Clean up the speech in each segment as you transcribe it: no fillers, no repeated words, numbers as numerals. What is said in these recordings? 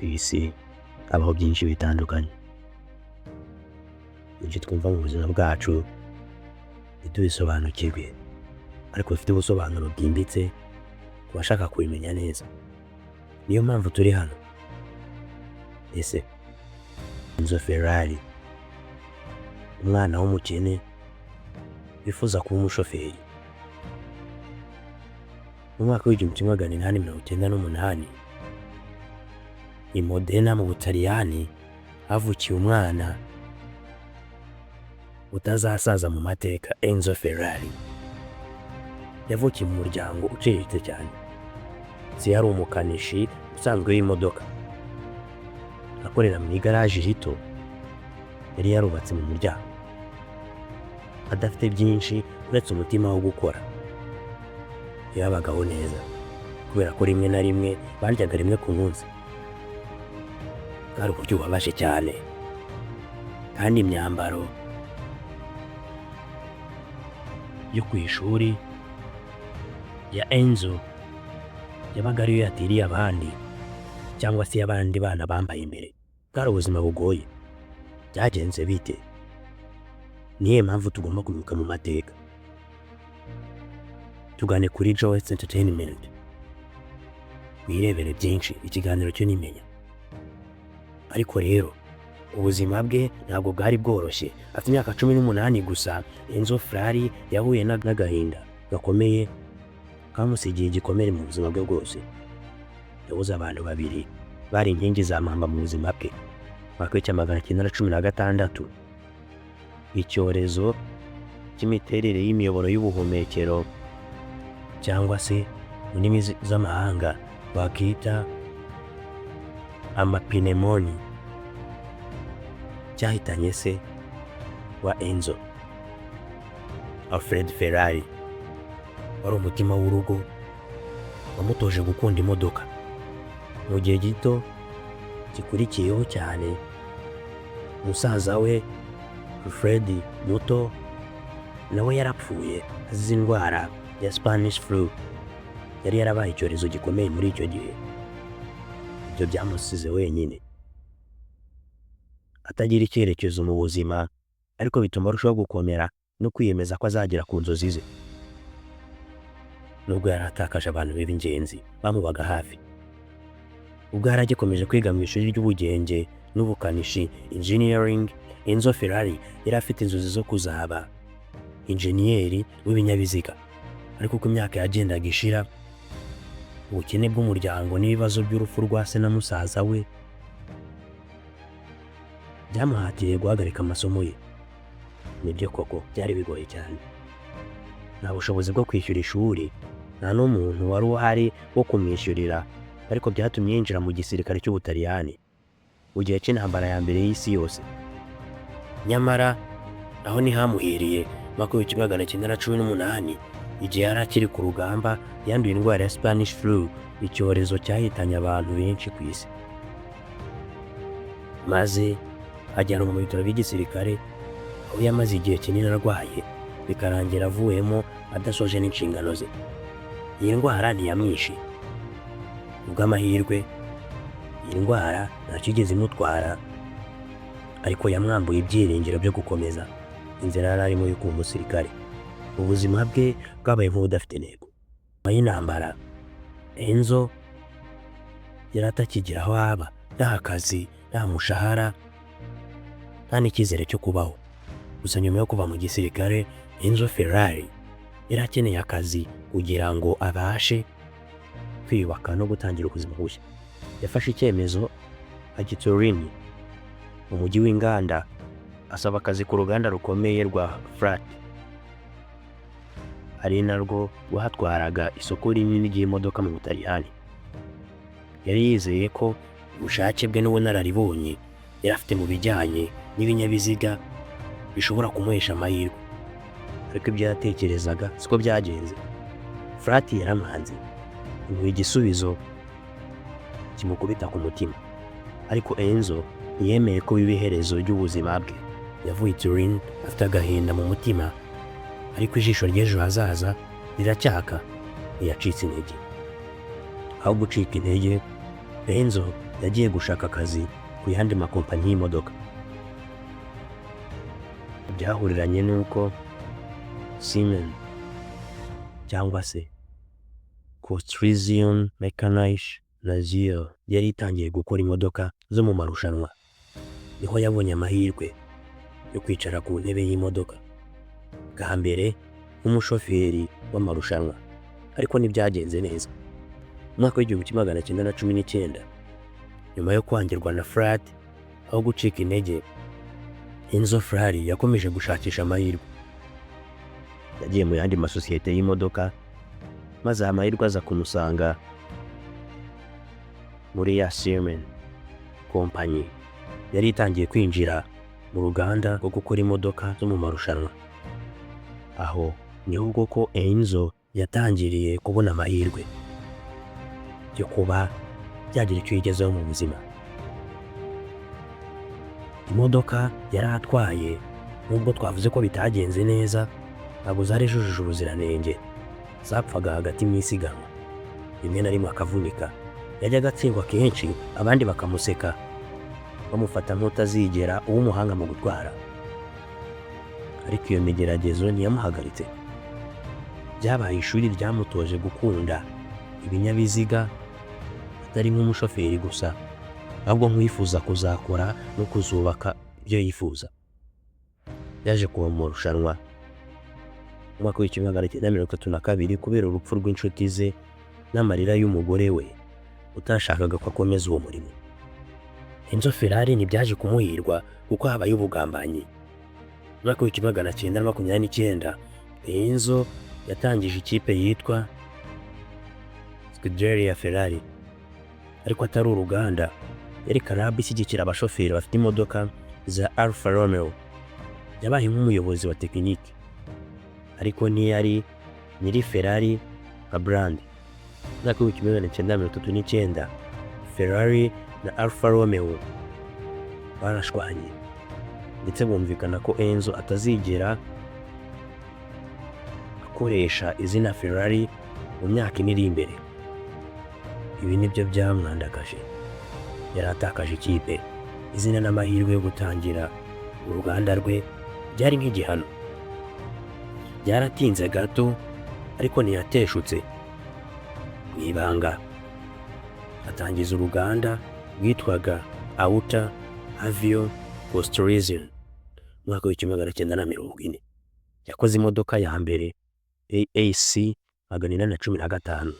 Ku isi habaho byinshi bitandukanye, ibyo twumva mu buzima bwacu ntitubisobanukirwe, ariko bifite ubusobanuro bwimbitse ku bashaka kubimenya neza. Niyo mpamvu turi hano. Ese Enzo Ferrari, umwana w'umukene wifuza kuba umushoferi, mu mwaka w'1898 i Modena mu Butaliyani havukiye umwana utazasaza mu mateka, Enzo Ferrari. Yavukiye mu muryango uciriritse cyane. Se yari umukanishi usanzwe w'imodoka, akorera mu igaraje rito yari yarubatse mu muryango, adafite byinshi uretse umutima wo gukora. Yabagaho neza kubera ko rimwe na rimwe baryaga rimwe ku munsi. Bwari uburyo bubabaje cyane, kandi imyambaro yo ku ishuri ya Enzo yabaga ariyo yatiriye abandi cyangwa se iy'abandi bana bambaye imbere. Bwari ubuzima bugoye. Byagenze bite? Niyihe mpamvu tugomba kubibuka mu mateka? Tugane kuri Joyce Entertainment wirebere byinshi, ikiganiro cyo nimenya. Ariko rero ubuzima bwe ntabwo bwari bworoshye. Afite imyaka 18 gusa, Enzo Ferrari yahuye n'agahinda gakomeye kamusigiye igikomere mu buzima bwe bwose. Yabuze abantu babiri bari inkingi za mwamba mu buzima bwe. Mwaka w'1916, icyorezo cy'imiterere y'imiyoboro y'ubuhumekero, cyangwa se mu ndimi z'amahanga bakita amapinemoni, cyahitanye se wa Enzo, Alfred Ferrari, wari umutima w'urugo wamutoje gukunda imodoka. Mu gihe gito gikurikiyeho cyane, musaza we Alfred muto nawe yarapfuye azize indwara ya Spanish flu yari yarabaye icyorezo gikomeye muri icyo gihe. Ibyo byamusize wenyine, atagira icyerekezo mu buzima, ariko bituma arushaho gukomera no kwiyemeza ko azagera ku nzozi ze. Nubwo yari atakaje abantu be b'ingenzi bamubaga hafi, ubwo yari agikomeje kwiga mu ishuri ry'ubugenge n'ubukanishi, engineering, Enzo Ferrari yari afite inzozi zo kuzaba injeniyeri w'ibinyabiziga. Ariko uko imyaka yagendaga ishira, ubukene bw'umuryango n'ibibazo by'urupfu rwa se na musaza we byamuhatiriye guhagarika amasomo ye. Nibyo koko byari bigoye cyane. Nta bushobozi bwo kwishyura ishuri, nta n'umuntu wari uhari wo kumwishyurira, ariko byatumye yinjira mu gisirikare cy'Ubutaliyani mu gihe cy'intambara ya mbere y'isi yose. Nyamara aho ntihamuhiriye. Mwaka w'1918, igihe yari akiri ku rugamba, yanduye indwara ya Spanish flu, icyorezo cyahitanye abantu benshi ku isi, maze ajyanwa mu bitaro by'igisirikare aho yamaze igihe kinini arwaye, bikarangira avuyemo adasoje n'inshingano ze. Iyi ndwara ntiyamwishe. Kubw'amahirwe, iyi ndwara ntacyo igeze imutwara, ariko yamwambuye ibyiringiro byo gukomeza inzira yari arimo yo kuba umusirikare. Ubuzima bwe bwabaye nk'ubudafite intego. Nyuma y'intambara, Enzo yari atakigira aho aba, nta kazi, nta mushahara, nta n'icyizere cyo kubaho. Gusa nyuma yo kuva mu gisirikare, Enzo Ferrari yari akeneye akazi kugira ngo abashe kwiyubaka no gutangira ubuzima bushya. Yafashe icyemezo ajya i Turin, mu mujyi w'inganda, asaba akazi ku ruganda rukomeye rwa Fiat, ari narwo rwatwaraga isoko rinini ry'imodoka mu Butaliyani. Yari yizeye ko ubushake bwe n'ubunararibonye yari afite mu bijyanye n'ibinyabiziga bishobora kumuhesha amahirwe, ariko ibyo yatekerezaga siko byagenze. Fiat yaramwanze, imuha igisubizo kimukubita ku mutima, ariko Enzo ntiyemeye ko biba iherezo ry'ubuzima bwe. Yavuye i Turin afite agahinda mu mutima, ariko ijisho ry'ejo hazaza riracyaka. Ntiyacitse intege. Aho gucika intege, Enzo Yagiye gushaka akazi ku yandi makompanyi y'imodoka. Byahuriranye n'uko Siemens, cyangwa se Konstruktion Mechanische Nazio, yari itangiye gukora imodoka zo mu marushanwa. Niho yabonye amahirwe yo kwicara ku ntebe y'imodoka bwa mbere nk'umushoferi w'amarushanwa, ariko ntibyagenze neza. Mu mwaka w'1919, nyuma yo kwangirwa na Fiat, aho gucika intege, Enzo Ferrari yakomeje gushakisha amahirwe. Yagiye mu yandi masosiyete y'imodoka, maze aya mahirwe aza kumusanga muri ya Siemens kompanyi yari itangiye kwinjira mu ruganda rwo gukora imodoka zo mu marushanwa. Aho niho ubwo ko Enzo yatangiriye kubona amahirwe yo kuba yagira icyo yigezaho mu buzima. Imodoka yari atwaye, nubwo twavuze ko bitagenze neza, ntabwo zari zujuje ubuziranenge. Zapfaga hagati mu isiganwa, rimwe na rimwe akavunika. Yajyaga atsindwa kenshi, abandi bakamuseka, bamufata nk'utazigera uba umuhanga mu gutwara. Ariko iyo migeragezo ntiyamuhagaritse. Byabaye ishuri ryamutoje gukunda ibinyabiziga, atari nk'umushoferi gusa, ahubwo nk'uwifuza kuzakora no kuzubaka ibyo yifuza. Yaje kuva mu marushanwa mu mwaka w'1932 kubera urupfu rw'inshuti ze n'amarira y'umugore we utashakaga ko akomeza uwo murimo. Enzo Ferrari ntibyaje kumuhirwa kuko habaye ubugambanyi. Mu mwaka w'1929, Enzo yatangije ikipe yitwa Scuderia Ferrari, ariko atari uruganda. Yari club ishyigikira abashoferi bafite imodoka za Alfa Romeo. Yabaye nk'umuyobozi wa tekinike, ariko ntiyari nyiri Ferrari nka brand. Mu mwaka w'1939, Ferrari na Alfa Romeo barashwanye, ndetse bumvikana ko Enzo atazigera akoresha izina Ferrari mu myaka 4 iri imbere. Ibi nibyo byamwandagaje. Yari atakaje ikipe, izina n'amahirwe yo gutangira uruganda rwe. Byari nk'igihano. Byaratinze gato, ariko ntiyateshutse. Mu ibanga atangiza uruganda rwitwaga Auto Avio Costruzioni. Mu mwaka w'1940 yakoze imodoka ya mbere, AAC 815,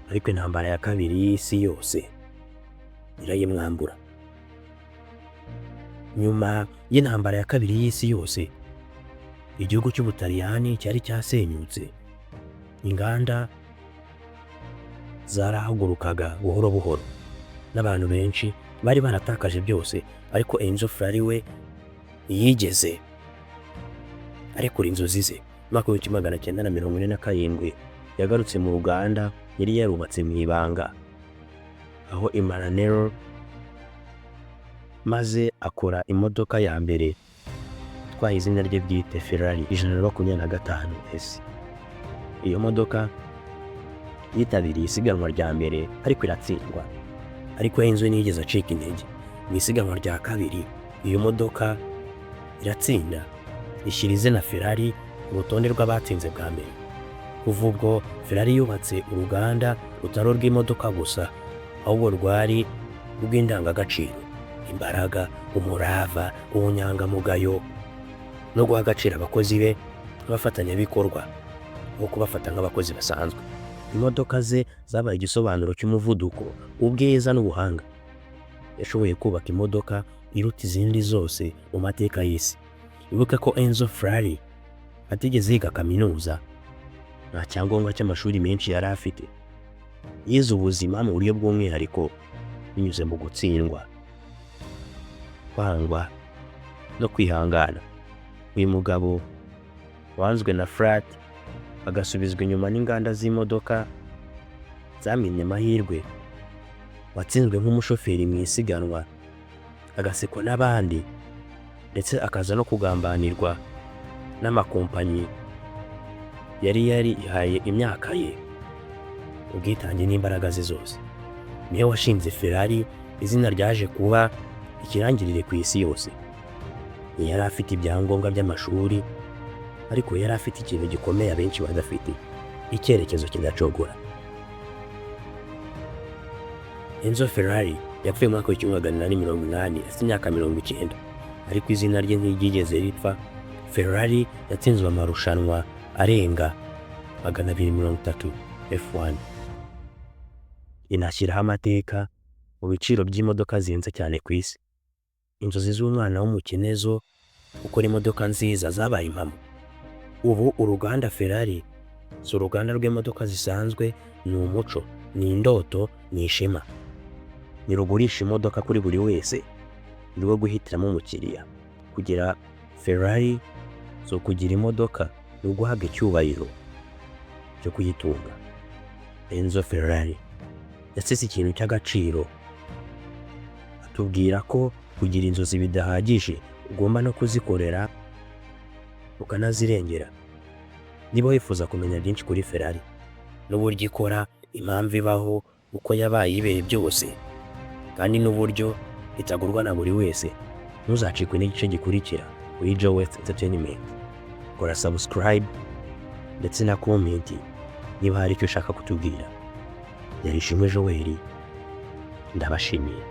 ariko Intambara ya Kabiri y'Isi Yose irayimwambura. Nyuma y'Intambara ya Kabiri y'Isi Yose, igihugu cy'Ubutaliyani cyari cyasenyutse, inganda zarahagurukaga buhoro buhoro, n'abantu benshi bari baratakaje byose. Ariko Enzo Ferrari we ntiyigeze arekura inzozi ze. Mu mwaka w'1947 yagarutse mu ruganda yari yarubatse mu ibanga aho i Maranello, maze akora imodoka ya mbere itwaye izina rye bwite, Ferrari 125 S. Iyo modoka yitabiriye isiganwa rya mbere, ariko iratsindwa. Ariko Enzo ntiyigeze acika intege. Mu isiganwa rya kabiri iyo modoka iratsinda, ishyira izina Ferrari ku rutonde rw'abatsinze bwa mbere. Kuva ubwo, Ferrari yubatse uruganda rutari urw'imodoka gusa, ahubwo rwari urw'indangagaciro: imbaraga, umurava, ubunyangamugayo no guha agaciro abakozi be nk'abafatanyabikorwa aho kubafata nk'abakozi basanzwe. Imodoka ze zabaye igisobanuro cy'umuvuduko, ubwiza n'ubuhanga. Yashoboye kubaka imodoka iruta izindi zose mu mateka y'isi. Ibuka ko Enzo Ferrari atigeze yiga kaminuza, nta cyangombwa cy'amashuri menshi yari afite. Yize ubuzima mu buryo bw'umwihariko binyuze mu gutsindwa, kwangwa no kwihangana. Uyu mugabo wanzwe na Fiat, agasubizwa inyuma n'inganda z'imodoka zamwimye amahirwe, watsinzwe nk'umushoferi mu isiganwa, agasekwa n'abandi, ndetse akaza no kugambanirwa n'amakompanyi yari yarihaye imyaka ye, ubwitange n'imbaraga ze zose, niwe muntu wenyine Niwe washinze Ferrari, izina ryaje kuba ikirangirire ku isi yose. Ntiyari afite ibyangombwa by'amashuri, ariko yari afite ikintu gikomeye abenshi badafite: icyerekezo kidacogora. Enzo Ferrari yapfuye mu mwaka w'1880 afite imyaka 90, ariko izina rye ntiryigeze ripfa. Ferrari yatsinzwe amarushanwa arenga 230 F1, inashyiraho amateka mu biciro by'imodoka zihenze cyane ku isi. Inzozi z'umwana w'umukene zo gukora imodoka nziza zabaye impamo. Ubu uruganda Ferrari si uruganda rw'imodoka zisanzwe, ni umuco, ni indoto, ni ishema. Ntirugurisha imodoka kuri buri wese, ni rwo guhitiramo umukiriya. Kugira Ferrari si ukugira imodoka, ni uguhabwa icyubahiro cyo kuyitunga. Enzo Ferrari yasize ikintu cy'agaciro, atubwira ko kugira inzozi bidahagije, ugomba no kuzikorera ukanazirengera. Niba wifuza kumenya byinshi kuri Ferrari n'uburyo ikora, impamvu ibaho, uko yabaye ibihe byose, kandi n'uburyo itagurwa na buri wese, ntuzacikwe n'igice gikurikira kuri Joe West Entertainment. Kora subscribe ndetse na comment niba hari icyo ushaka kutubwira. Yari Ishimwe Joel, ndabashimiye.